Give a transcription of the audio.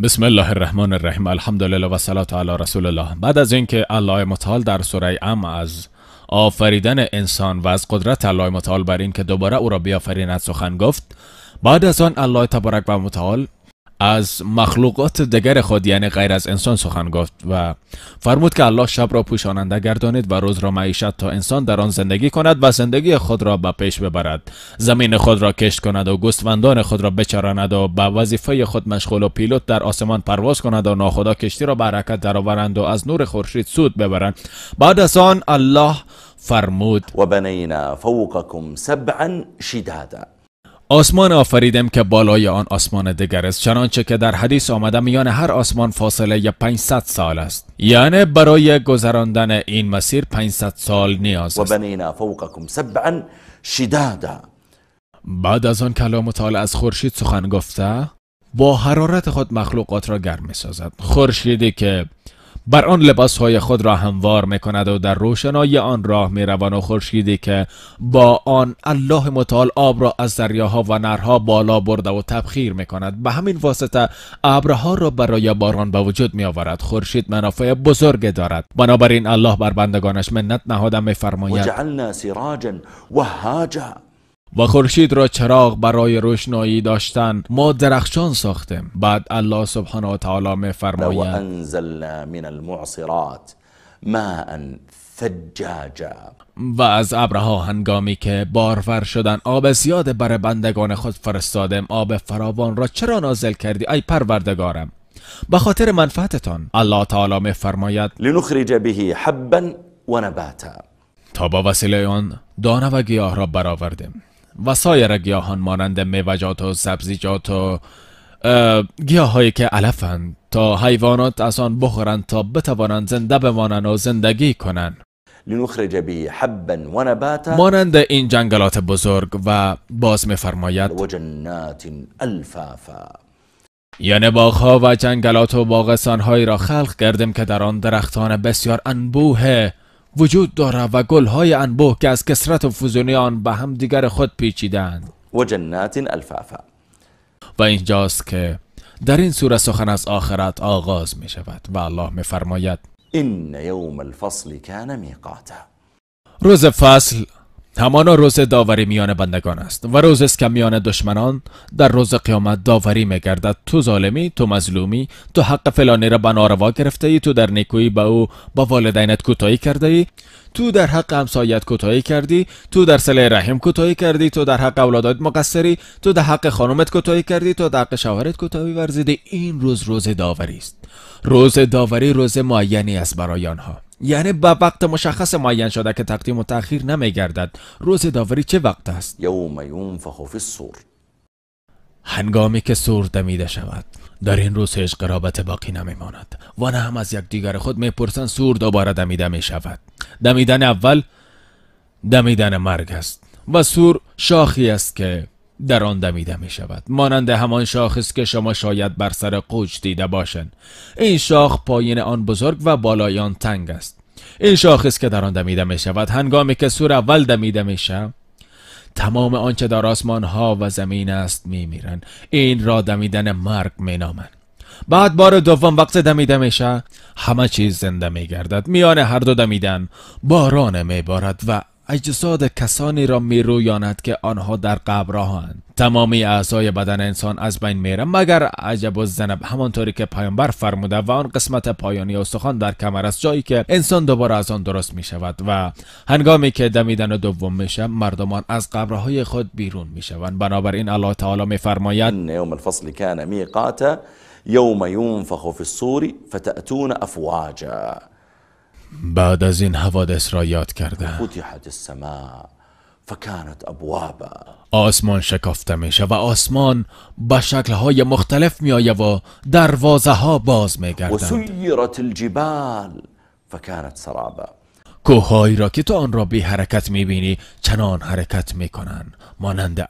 بسم الله الرحمن الرحیم. الحمدلله و صلات علی رسول الله. بعد از اینکه الله متعال در سوره ام از آفریدن انسان و از قدرت الله متعال بر این که دوباره او را بیافریند سخن گفت، بعد از آن الله تبارک و متعال از مخلوقات دیگر خود یعنی غیر از انسان سخن گفت و فرمود که الله شب را پوشاننده گردانید و روز را معیشت تا انسان در آن زندگی کند و زندگی خود را به پیش ببرد، زمین خود را کشت کند و گوسفندان خود را بچراند و به وظیفه خود مشغول و پیلوت در آسمان پرواز کند و ناخدا کشتی را به حرکت درآورند و از نور خورشید سود ببرند. بعد از آن الله فرمود و بنینا فوقکم سبعا شدادا. آسمان آفریدم که بالای آن آسمان دیگر است، چنانچه که در حدیث آمده میان هر آسمان فاصله 500 سال است، یعنی برای گذراندن این مسیر 500 سال نیاز است. و بنینا فوقکم سبعا شدادا. بعد از آن کلام متعال از خورشید سخن گفته با حرارت خود مخلوقات را گرم می‌سازد. خورشیدی که بر آن لباسهای خود را هموار میکند و در روشنایی آن راه میروند، و خورشیدی که با آن الله متعال آب را از دریاها و نهرها بالا برده و تبخیر میکند، به همین واسطه ابرها را برای باران به وجود میآورد. خورشید منافع بزرگ دارد، بنابراین الله بر بندگانش منت نهاده میفرماید وجعلنا سراجا وهاجا. و خورشید را چراغ برای روشنایی داشتن ما درخشان ساختیم. بعد الله سبحانه و تعالی می‌فرماید و انزلنا من المعصرات ماء ثجاجا. و از ابرها هنگامی که بارور شدن آب زیاد بر بندگان خود فرستادیم. آب فراوان را چرا نازل کردی ای پروردگارم؟ به خاطر منفعتتان. الله تعالی می‌فرماید لنخرج به حبا و نباتا. تا با وسیله آن دانه و گیاه را برآوردیم و سایر گیاهان مانند میوه‌جات و سبزیجات و گیاهایی که علفند تا حیوانات از آن بخورند تا بتوانند زنده بمانند و زندگی کنند. لنخرج به حبا و نباتا. مانند این جنگلات بزرگ. و باز می‌فرماید و جنات الفافا. یعنی باغها و جنگلات و باغستانهایی را خلق کردیم که در آن درختان بسیار انبوه وجود دارد و گلهای انبوه که از کثرت و فزونی آن به هم دیگر خود پیچیدند. و جنات الفافا. و اینجاست که در این سوره سخن از آخرت آغاز می شود و الله می فرماید ان یوم الفصل کان میقاتا. روز فصل همانا روز داوری میان بندگان است و روز است که میان دشمنان در روز قیامت داوری میگردد. تو ظالمی، تو مظلومی، تو حق فلانی را به ناروا گرفته ای، تو در نیکویی به او با والدینت کوتاهی کرده ای، تو در حق همسایت کوتاهی کردی، تو در صله رحم کوتاهی کردی، تو در حق اولادت مقصری، تو در حق خانومت کوتاهی کردی، تو در حق شوهرت کوتاهی ورزیدی. این روز روز داوری است. روز داوری روز معینی است برای آنها، یعنی به وقت مشخص معین شده که تقدیم و تأخیر نمیگردد. روز داوری چه وقت است؟ یوم ینفخ فی الصور. هنگامی که صور دمیده شود. در این روز هیچ قرابت باقی نمیماند و نه هم از یکدیگر خود میپرسند. صور دوباره دمیده می شود. دمیدن اول دمیدن مرگ است و صور شاخی است که در آن دمیده می شود، مانند همان شاخ است که شما شاید بر سر قوچ دیده باشند. این شاخ پایین آن بزرگ و بالای آن تنگ است. این شاخ است که در آن دمیده می شود. هنگامی که صور اول دمیده می شود، تمام آنچه در آسمان ها و زمین است می میرند. این را دمیدن مرگ می نامند. بعد بار دوم وقت دمیده میشه، همه چیز زنده می گردد. میان هر دو دمیدن باران می بارد و اجساد کسانی را می رویاند که آنها در قبرهاند. تمامی اعضای بدن انسان از بین میره مگر عجب و ذنب، همانطوری که پیامبر فرموده، و آن قسمت پایانی استخوان در کمر است، جایی که انسان دوباره از آن درست می شود. و هنگامی که دمیدن دوم میشه، مردمان از قبرهای خود بیرون می شوند. بنابراین الله تعالی می فرماید ان یوم الفصل کان میقاتا یوم ینفخ فی الصور فتأتون افواجا. بعد از این حوادث را یاد کرده فتحت السماء فكانت ابوابا. آسمان شکافته میشه و آسمان به شکل‌های مختلف میآید و دروازه ها باز میگردند. و سیرت الجبال فكانت سرابا. کوههایی را که تو آن را بی حرکت میبینی چنان حرکت میکنند مانند